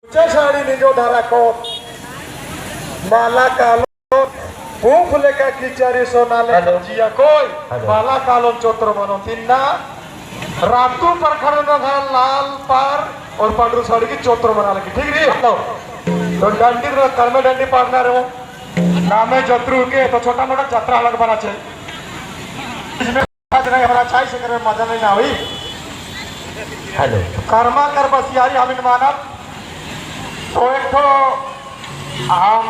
साड़ी निजो धारा को माला कालो भूख लेका खिचारी सोनाले जिया कोई माला कालो चोत्र मनो तिन्ना रातू प्रखंड था लाल पार और पांडु साड़ी की चोत्र बना लगी ठीक रही। तो डंडी कर्मे डंडी पाड़ना रहो नामे जत्रु के तो छोटा मोटा जत्रा अलग बना चाहिए इसमें नहीं होना चाहिए से करे मजा नहीं ना हुई। हेलो कर्मा कर बस यारी हम मानब तो एक तो हम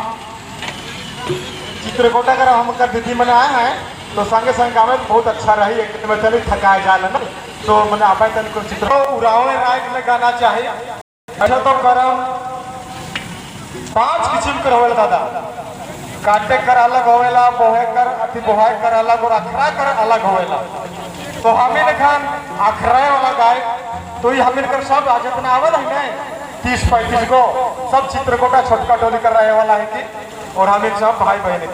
चित्रकोटा कर हम कर दीदी मने आए हैं तो संगे संग गावे बहुत अच्छा रही एक में चली थकाए जाला ना तो मने आपा तन को चित्र उराव राय के गाना चाहिए। अच्छा तो करम 5 किस्म कर होवेला दादा, काटे कर अलग होवेला, बोहे कर अति बोहाय कर अलग और अखरा कर अलग होवेला। तो हमें खान अखराए वाला गाय तो ये हमें कर सब आज इतना आवल है ना 30-35 को सब चित्रकोटा छोटका टोली कर रहे वाला है कि और हम सब भाई बहन के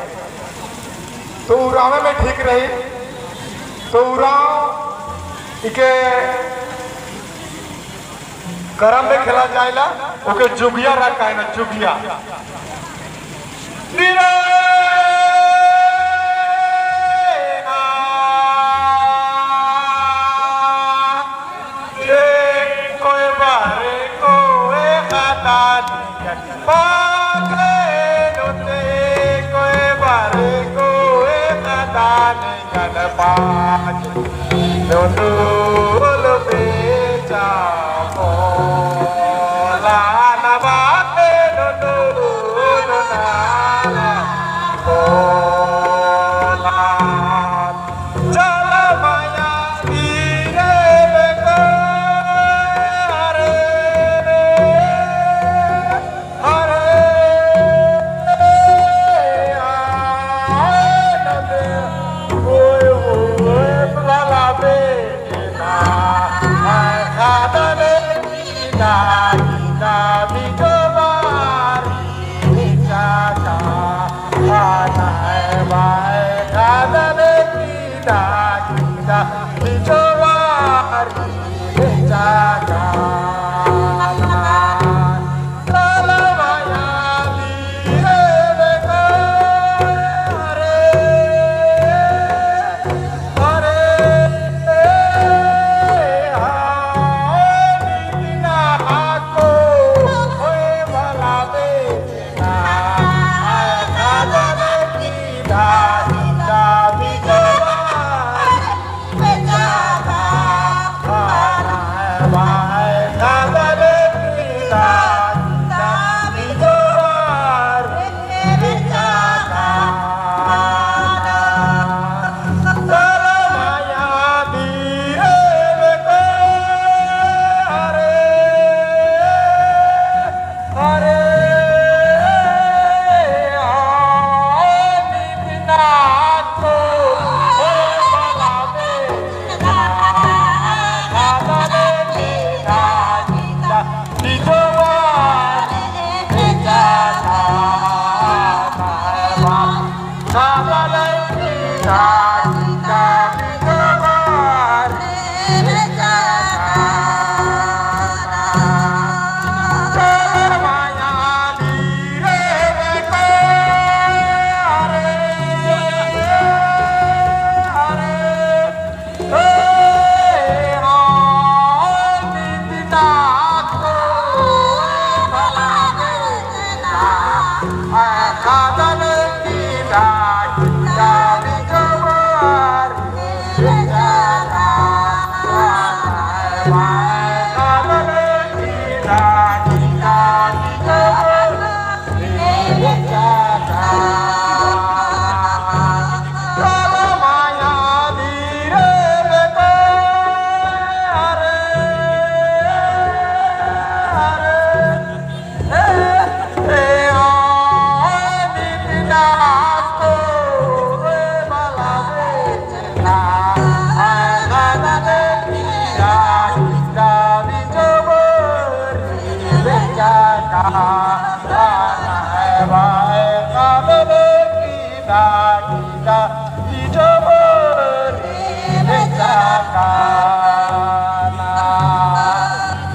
तो उरावे में ठीक रही। तो उराव इके करम में खेला जाएला ओके जुगिया रखा है ना जुगिया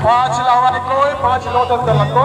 पांच लावा कोई 5 लो तक को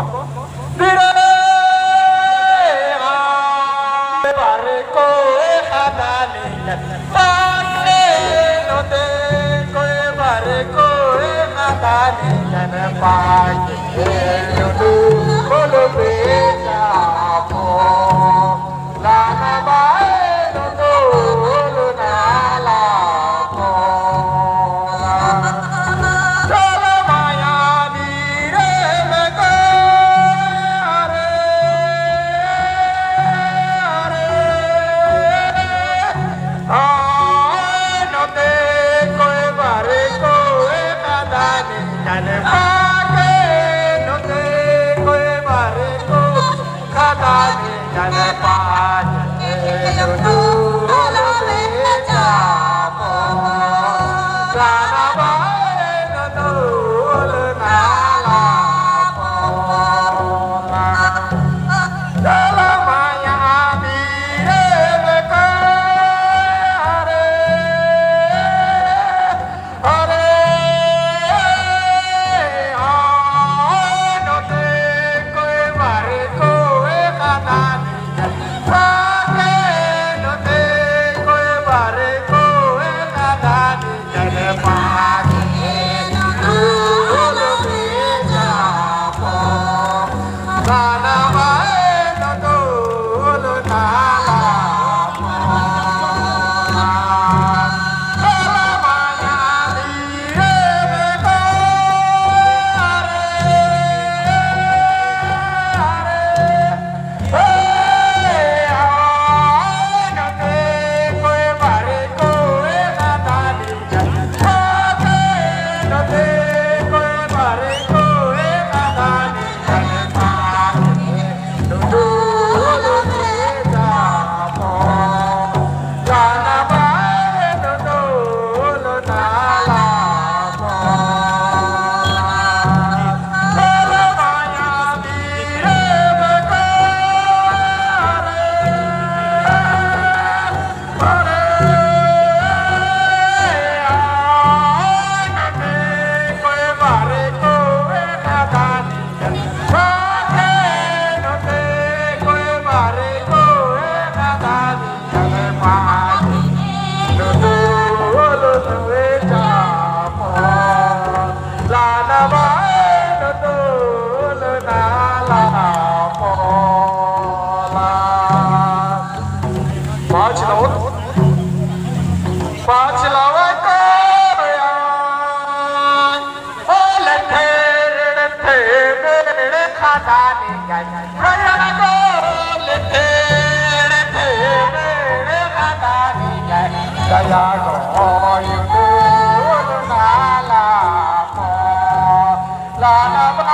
La la ba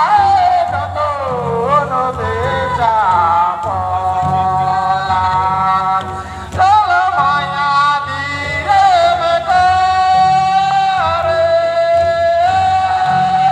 no no no de cha